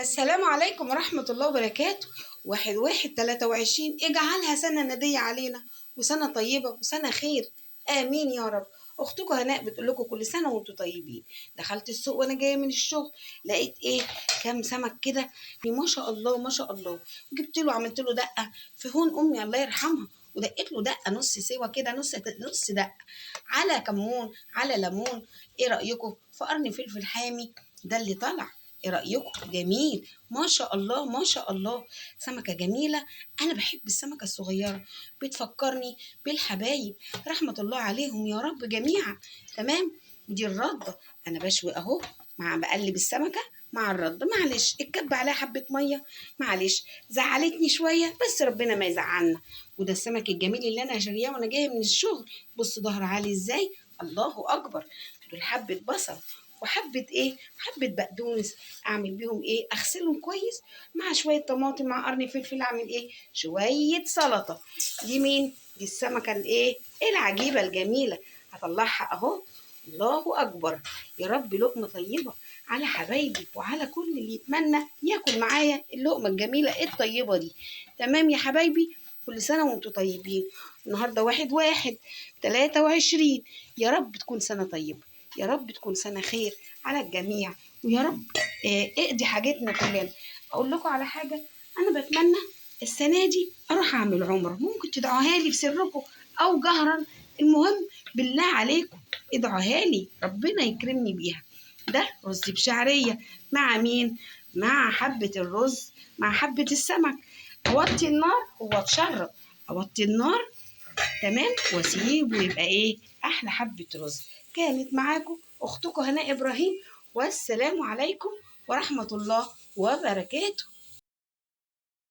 السلام عليكم ورحمة الله وبركاته. 1/1/23، اجعلها سنة ندية علينا وسنة طيبة وسنة خير، آمين يا رب. أختكم هناء بتقول لكم كل سنة وانتم طيبين. دخلت السوق وأنا جاية من الشغل، لقيت إيه كام سمك كده، ما شاء الله ما شاء الله. جبت له عملت له دقة في هون أمي الله يرحمها، ودقيت له دقة نص سوا كده، نص نص دقة، على كمون على ليمون. إيه رأيكم في قرن فلفل حامي ده اللي طلع؟ ايه رأيكم؟ جميل ما شاء الله ما شاء الله، سمكة جميلة. انا بحب السمكة الصغيرة، بتفكرني بالحبايب رحمة الله عليهم يا رب جميعا. تمام، دي الردة. انا بشوي اهو، مع بقلب السمكة مع الردة. معلش اتكب عليها حبة مية، معلش زعلتني شوية، بس ربنا ما يزعلنا. وده السمك الجميل اللي انا شارياه وانا جاية من الشغل. بص ظهر عالي ازاي، الله اكبر. دول حبة بصل وحبة ايه، حبة بقدونس، اعمل بيهم ايه؟ اغسلهم كويس مع شوية طماطم مع قرن فلفل، اعمل ايه؟ شوية سلطة. دي مين؟ دي السمكة الايه العجيبة الجميلة، هطلعها اهو. الله اكبر، يا رب لقمة طيبة على حبايبي وعلى كل اللي يتمنى ياكل معايا اللقمة الجميلة الطيبة دي. تمام يا حبايبي، كل سنة وانتم طيبين. النهاردة 1/1/23، يا رب تكون سنة طيبة، يا رب تكون سنة خير على الجميع، ويا رب اقضي حاجتنا كلنا. اقول لكم على حاجة، انا بتمنى السنة دي اروح اعمل عمرة. ممكن تدعوها لي في سركم او جهرا، المهم بالله عليكم ادعوها لي، ربنا يكرمني بيها. ده رز بشعرية مع مين؟ مع حبة الرز مع حبة السمك. اوطي النار واتشرب، اوطي النار تمام، واسيبه يبقى ايه احلى حبة رز. كانت معاكم اختكم هناء ابراهيم، والسلام عليكم ورحمة الله وبركاته.